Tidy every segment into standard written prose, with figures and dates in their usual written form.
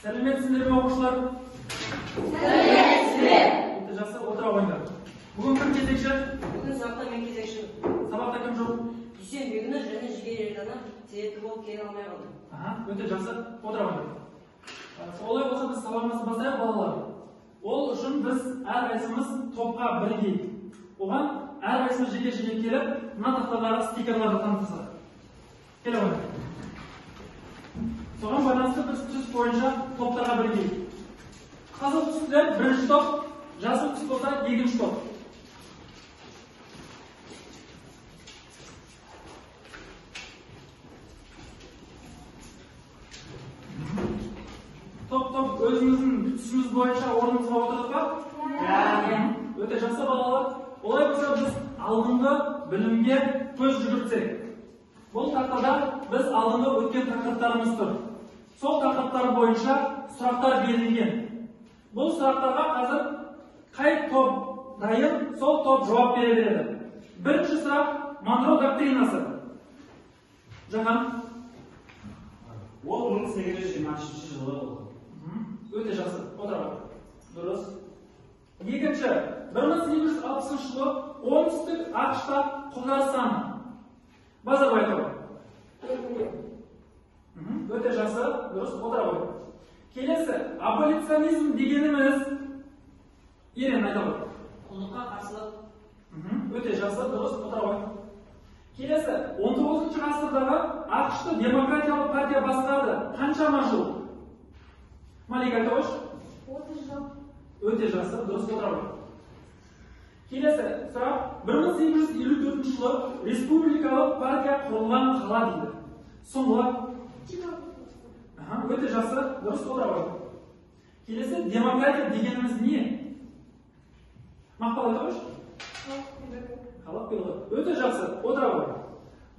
Сәлеметсіздер ме, оқушылар? Сәлеметсіздер. Өте жақсы, отыра қойыңдар. Бүгін кім кезекші? Бүгін сабақта мен кезекшімін. Сабақта кім жоқ? Дүйсен Бегіні және Жігер Ердана себепті болып келе алмай қалды. Аха, өте жақсы, отыра қойыңдар. Олай болса біз сабағымызды бастайық, балалар. Ол үшін біз әрқайсымыз топқа бірігейік. Оған әрқайсымыз жеке-жеке келіп, мына тақтадағы стикерларды танытсақ. Келе қойыңдар. Соған байланысты біз түс бойынша топтарға бірігейік. Қызыл түстілер бірінші топ, жасыл түс болса екінші топ. Топ-топ өзіміздің түсіміз бойынша орнымызға отырдық па? Иә. Өте жақсы, балалар. Олай болса біз алдыңғы білімге көз жүгіртсек. Бұл тақтада біз алдыңғы өткен тақырыптарымыз тұр. Сол тақырыптар бойынша сұрақтар берілген. Бұл сұрақтарға қазір қай топ дайын, сол топ жауап бере береді. Бірінші сұрақ Монро доктринасы. Жахан. Ол 1823 жылы болды. Өте жақсы, отыра ғой. Дұрыс. Екінші, 1860 жылы оңтүстік АҚШ-та құлдар саны. Базарбай тобы. Өте жақсы, дұрыс, отыра ғой. Келесі, аболиционизм дегеніміз. Ерен айта ғой. Құлдыққа қарсылық. Өте жақсы, дұрыс, отыра ғой. Келесі, 19 ғасырдағы АҚШ-ты демократиялық партия басқарды. Қаншама жыл? Малика айта қойшы. 30 жыл. Өте жақсы, дұрыс, отыра ғой. Келесі сұрақ, 1854 жылы республикалық партия құрылған қала дейді. Сұңғыла. Өте жақсы, дұрыс, отыра ғой. Келесі, демократия дегеніміз не? Мақпал айта қойшы. Халық билігі. Өте жақсы, отыра ғой.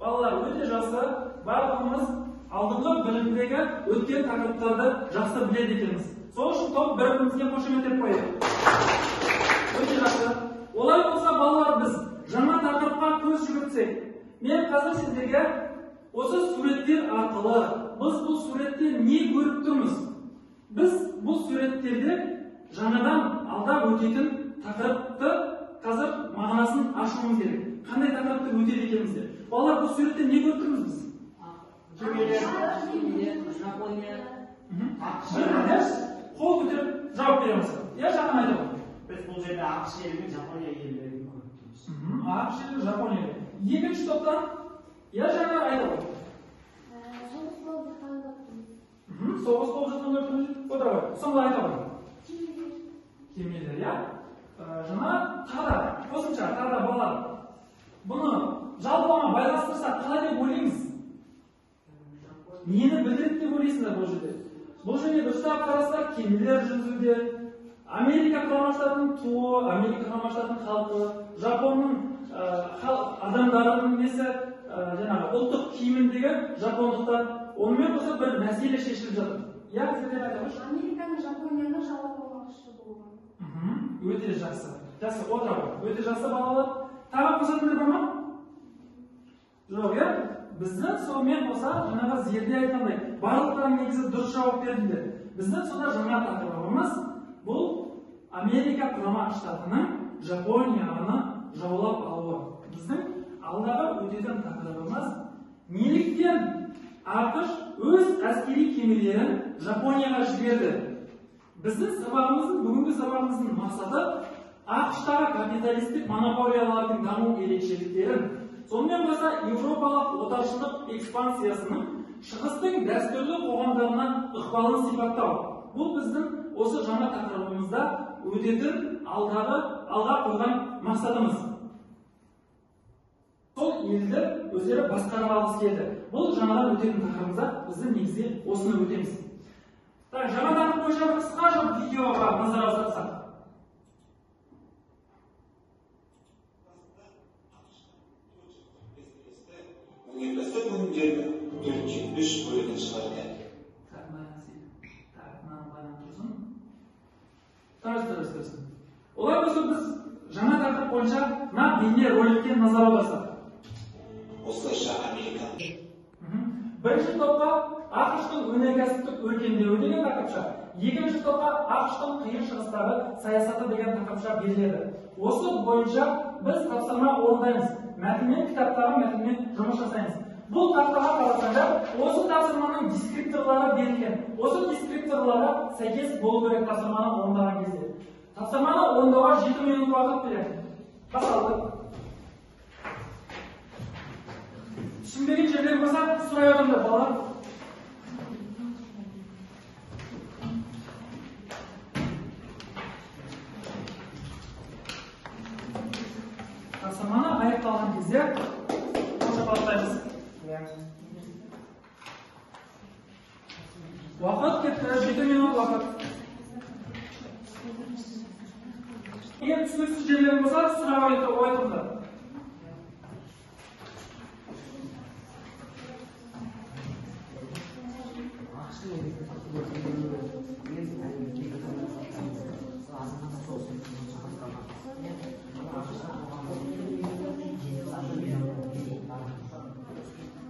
Балалар, өте жақсы, барлығымыз алдыңғы білімдегі өткен тақырыптарды жақсы біледі екенбіз. Сол үшін топ бір-бірімізге қошеметтеп қояйық. Өте жақсы. Олай болса, балалар, біз жаңа тақырыпқа көз жүгіртсек. Мен қазір сіздерге осы суреттер арқылы біз бұл суретте не көріп тұрмыз? Біз бұл суреттерде жаңадан алда өтетін тақырыпты қазір мағынасын ашуымыз керек. Қандай тақырыпты өтеді екенбіз деп. Балалар, бұл суретте не көріп тұрмыз біз? Кемелер, Жапония. Бір-бірден қол көтеріп жауап береміз. Иә, Жақын айта ғой. Біз бұл жерде АҚШ елі мен Жапония елдерін көріп тұрмыз. АҚШ елі, Жапония елі. Екінші топтан, иә, Жаңа айта ғой. Соғыс болып жатқанын көріп тұрмыз. Соғыс болып жатқанын көріп тұрмыз. Отыра ғой. Соңғы айта ғой. Кемелер. Кемелер, иә. Жаңа тағы да, қосымша, тағы да балалар. Бұны жалпылама байланыстырсақ қалай деп ойлаймыз? Нені білдіреді деп ойлайсыңдар бұл жерде? Бұл жерде дұрыстап қарасақ, кемелер жүзуде, Америка Құрама Штатының туы, Америка Құрама Штатының халқы, Жапонның адамдарының несі, жаңағы ұлттық киіміндегі жапондықтар, онымен қоса бір мәселе шешіліп жатыр. Иә, сіздер айта қойшы. Американың Жапонияны жаулап алмақшы болған. Өте жақсы. Жақсы, отыра ғой. Өте жақсы, балалар. Тағы қосатындар бар ма? Жоқ, иә? Біздің сонымен қоса жаңағы Зерде айтқандай, барлықтарың негізі дұрыс жауап бердіңдер. Біздің сонда жаңа тақырыбымыз бұл Америка Құрама Штатының Жапонияны жаулап алуы. Біздің алдағы өтетін тақырыбымыз неліктен АҚШ өз әскери кемелерін Жапонияға жіберді. Біздің сабағымыздың, бүгінгі сабағымыздың мақсаты АҚШ-тағы капиталистік монополиялардың даму ерекшеліктерін, сонымен қоса еуропалық отаршылдық экспансиясының шығыстың дәстүрлі қоғамдарына ықпалын сипаттау. Бұл біздің осы жаңа тақырыбымызда өтетін алдағы алға қойған мақсатымыз. Сол елді өздері басқарып алғысы келді. Бұл жаңадан өтетін тақырыбымызда біздің негізгі осыны өтеміз. Так, жаңа тақырып бойынша бір қысқаша видеоға назар аударсақ. Өнеркәсіп өнімдерінің 4,3 бөлігін шығарды. Так, дұрыс. Олай болса біз жаңа тақырып бойынша мына бейне роликке назар аударсақ. Осылайша Америка. Бірінші топқа АҚШ-тың өнеркәсіптік өркендеуі деген тақырыпша, екінші топқа АҚШ-тың қиыр шығыстағы саясаты деген тақырыпша беріледі. Осы бойынша біз тапсырма орындаймыз. Мәтінмен, кітаптағы мәтінмен жұмыс жасаймыз. Бұл тақтаға қарасаңдар, осы тапсырманың дескрипторлары берілген. Осы дескрипторларға сәйкес болу керек тапсырманы орындаған кезде. Тапсырманы орындауға 7 минут уақыт беремін. Басталды. Түсінбеген жерлер болса, сұрай отырыңдар, балалар. Тапсырманы аяқталған кезде қол шапалақтаймыз. Уақыт кетті, 7 минут уақыт. Егер түсініксіз жерлер болса, сұрақ отырыңдар.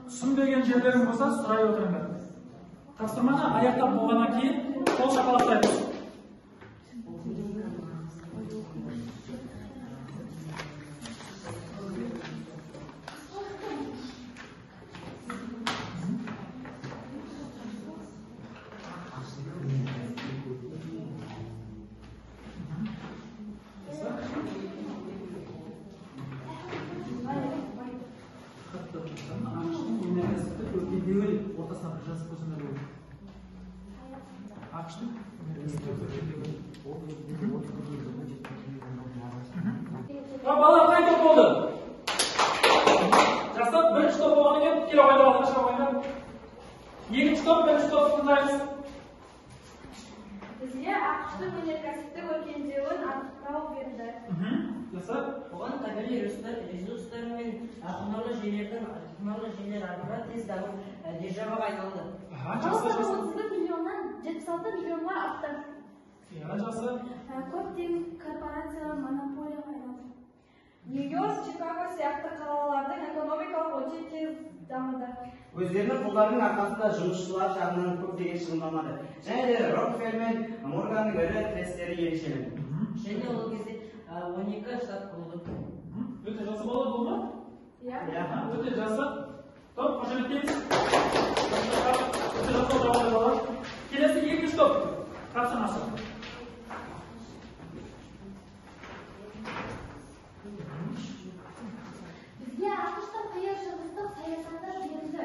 Түсінбеген жерлерің болса, сұрай отырыңдар. Тапсырманы аяқтап болғаннан кейін қол шапалақтаймыз. Ортасына бір жазып қойсаңдар болады. АҚШ-тың өнеркәсіптік өркендеуі. Балалар, қай топ болды? Жақсы, бірінші топ болған екен, келе қойды, алға шыға қойды. Екінші топ, бірінші топ тыңдаймыз. Бізге АҚШ-тың өнеркәсіптік өркендеуін анықтау берді. Жақсы. Оған табиғи ресурстар мен құнарлы жерлер арқылы тез дамып державаға айналды. Жақсы, жақсы. 31 миллионнан 76 миллионға артты. Жақсы. Көптеген корпорациялар монополияға айналды. Нью-Йорк, Чикаго сияқты қалалардың экономикалық өте тез дамыды. Өздерінің қолдарының арқасында жұмысшылар жағынан көптеген шығынданады. Және де Рокфеллер мен Морганның ірі трестері ерекшеленді. Және ол кезде 12 штат болды. Өте жақсы балалар, болды ма? Иә. Өте жақсы. Топ, қошеметтейміз. Өте жақсы балалар. Келесі екінші топ тапсырмасы. Бізге АҚШ-тың қиыр шығыстық саясаты берілді.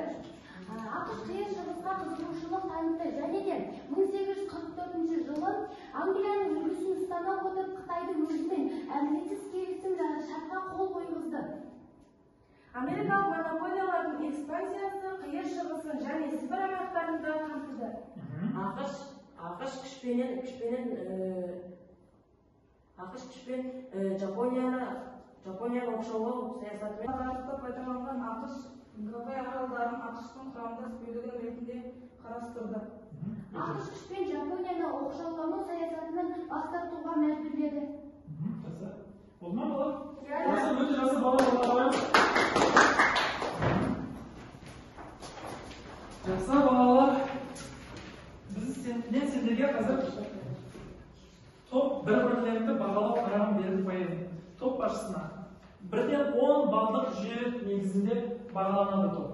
АҚШ қиыр шығысқа қызығушылық танытты және де 1844 жылы Англияның үлгісін ұстана отырып Қытайды өзімен әміретсіз келісім шартқа қол қойғызды. Америкалық монополиялардың экспансиясы қиыр шығысын және Сібір аймақтарын да қамтыды. АҚШ күшпен Жапонияны оқшаулау саясатымен Ғарышты пайдаланған АҚШ Гавай аралдарын АҚШ-тың құрамдас бөлігі ретінде қарастырды. АҚШ күшпен Жапонияны оқшаулану саясатынан бас тартуға мәжбүрледі. Жақсы. Болды ма, балалар? Жақсы, өте жақсы балалар. Жақсы балалар. Мен сендерге қазір топ бір-бірлеріңді бағалау қарарын беріп қояйын. Топ басшысына 1-ден 10 балдық жүйе негізінде бағаланады топ.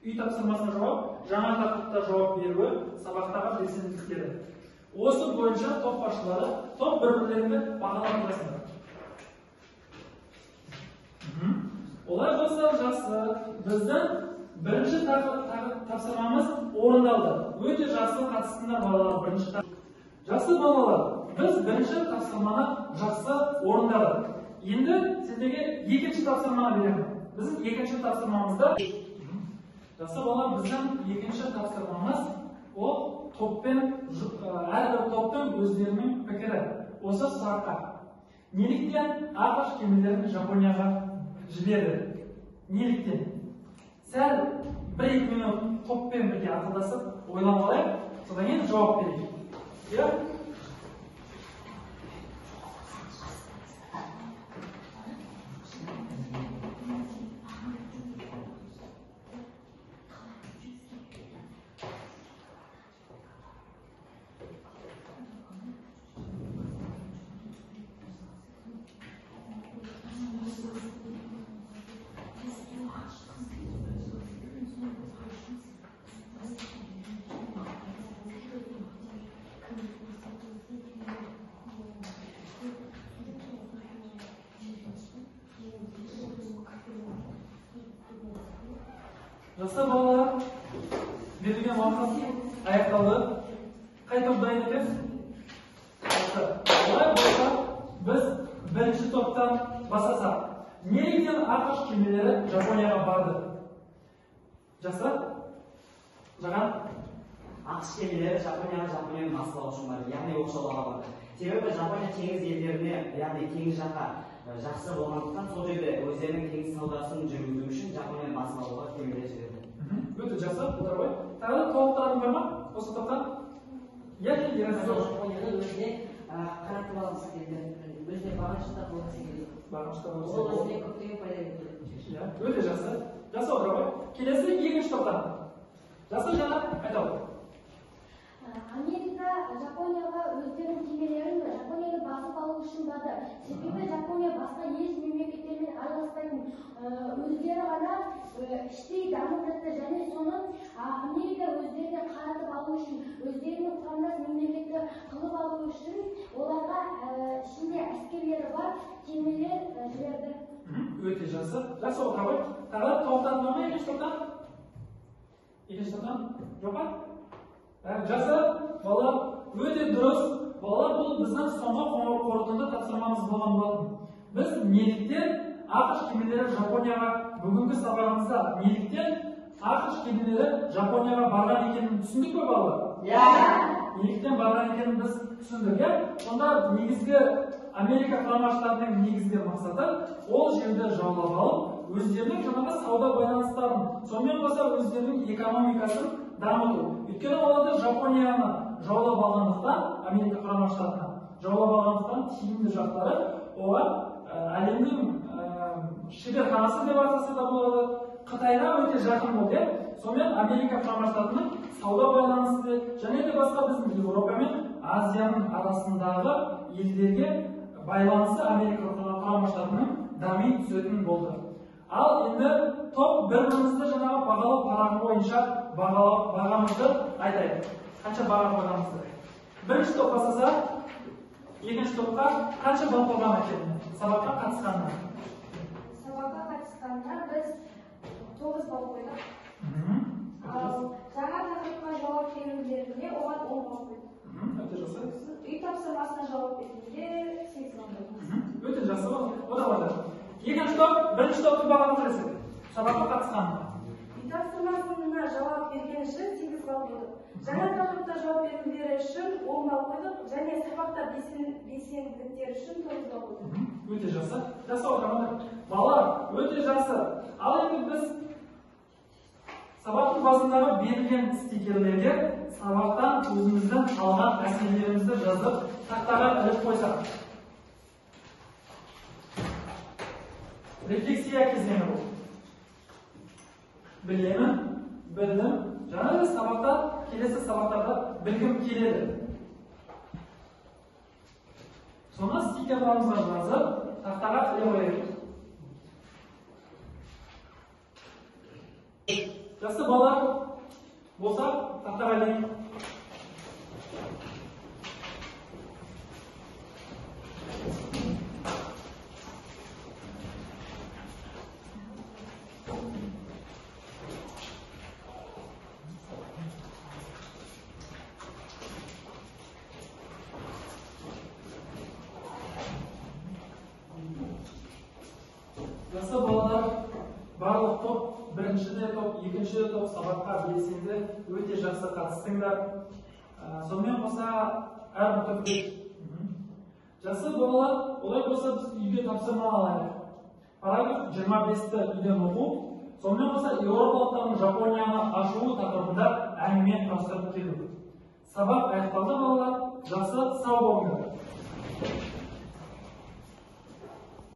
Үй тапсырмасына жауап, жаңа тақырыпта жауап беруі, сабақтағы белсенділіктері. Осы бойынша топ басшылары топ бір-бірлеріңді бағалап тұрасыңдар. Олай болса жақсы. Біздің бірінші тапсырмамыз орындалды. Өте жақсы қатыстыңдар балалар. Бірінші жақсы балалар, біз бірінші тапсырманы жақсы орындадық. Енді сіздерге екінші тапсырманы беремін. Біздің екінші тапсырмамызда жақсы балалар, біздің екінші тапсырмамыз ол топпен, әрбір топтың өздерінің пікірі осы сұраққа. Неліктен АҚШ кемелерін Жапонияға жіберді? Неліктен? Сәл 1-2 минут топпен бірге ақылдасып ойланып алайық, содан кейін жауап берейік. Иә? Жақсы, балалар, берілген уақыт аяқталды. Қай топ дайын екен? Жақсы. Олай болса, біз бірінші топтан бастасақ. Неліктен АҚШ кемелері Жапонияға барды? Жақсы? Жаған? АҚШ кемелері Жапонияға Жапонияны басып алу үшін барды, яғни оқшаулауға барды. Себебі Жапония теңіз елдеріне, яғни теңіз жаққа жақсы болғандықтан, сол жерде өздерінің теңіз саудасын жүргізу үшін Жапонияны басып алуға кемелер жіберді. Өте жақсы, отыра ғой. Тағы да толықтыратын бар ма? Осы топтан? Иә, Жапонияны өзіне қаратып алғысы келді, өзіне бағынышты қылғысы келді. Бағынышты қылғысы. Ол өзіне көптеген пайда келтірді. Иә, өте жақсы. Жақсы, отыра ғой. Келесі екінші топтан. Жақсы, Жаңа, айта ғой. Америка Жапонияға өздерінің кемелерін Жапонияны басып алу үшін барды. Себебі Жапония басқа еш мемлекеттермен араласпайтын, өздері ғана іштей дамып жатты және соны Америка өздеріне қаратып алу үшін, өздерінің құрамдас мемлекетті қылып алу үшін оларға ішінде әскерлері бар кемелер жіберді. Өте жақсы. Жақсы, отыра ғой. Тағы да тоқтатма ма екінші топтан? Екінші топтан? Жоқ па? Жақсы, балалар, өте дұрыс. Балалар, бұл біздің соңғы қорытынды тапсырмамыз болған болатын. Біз неліктен АҚШ кемелері Жапонияға, бүгінгі сабағымызда неліктен АҚШ кемелері Жапонияға барған екенін түсіндік пе, балалар? Иә. Неліктен барған екенін біз түсіндік, иә? Сонда негізгі Америка Құрама Штатының негізгі мақсаты ол жерді жаулап алып, өздерінің жаңағы сауда байланыстарын, сонымен қоса өздерінің экономикасын дамыту. Өйткені оларды Жапонияны жаулап алғандықтан, Америка Құрама Штатына жаулап алғандықтан тиімді жақтары оған әлемнің шеберханасы деп атаса да болады, Қытайға өте жақын болды. Сонымен Америка Құрама Штатының сауда байланысы және де басқа біздің Еуропа мен Азияның арасындағы елдерге байланысы Америка Құрама Штатының дами түсетін болды. Ал енді топ бір-бірімізді жаңағы бағалау парағы бойынша бағамызды айтайық. Қанша баға қойғанымызды. Бірінші топ бастаса, екінші топқа қанша балл қойған екен сабаққа қатысқанына? Сабаққа қатысқанына біз 9 балл қойдық. Ал жаңа тақырыпқа жауап берулеріне оған 10 балл қойдық. Өте жақсы. Үй тапсырмасына жауап бергенге 8 балл қойдық. Өте жақсы. Одан екінші топ, бірінші топты бағалап көресек. Сабаққа қатысқанына. Үй тапсырмасына жауап берген үшін 8 балл қойдық. Жаңа тақырыпта жауап берулері үшін 10 балл қойдық және сабақта белсенділіктері үшін 9 балл қойдық. Өте жақсы. Жақсы, отырыңдар. Балалар, өте жақсы. Ал енді біз сабақтың басындағы берілген стикерлерге сабақтан өзіміздің алған әсерлерімізді жазып, тақтаға іліп қойсақ. Рефлексия кезеңі бұл. Білемін, білдім, жаңа да сабақта, келесі сабақтарда білгім келеді. Соны стикерларымызға жазып, тақтаға іле қояйық. Жақсы, балалар, болса тақтаға ілейік. Жақсы, балалар, барлық топ, бірінші де топ, екінші де топ сабаққа белсенді, өте жақсы қатыстыңдар. Сонымен қоса әрбір топты. Жақсы, балалар, олай болса біз үйге тапсырма алайық. Параграф 25-ті үйден оқу, сонымен қоса еуропалықтардың Жапонияны ашуы тақырыбында әңгіме құрастырып келу. Сабақ аяқталды, балалар. Жақсы, сау болыңдар.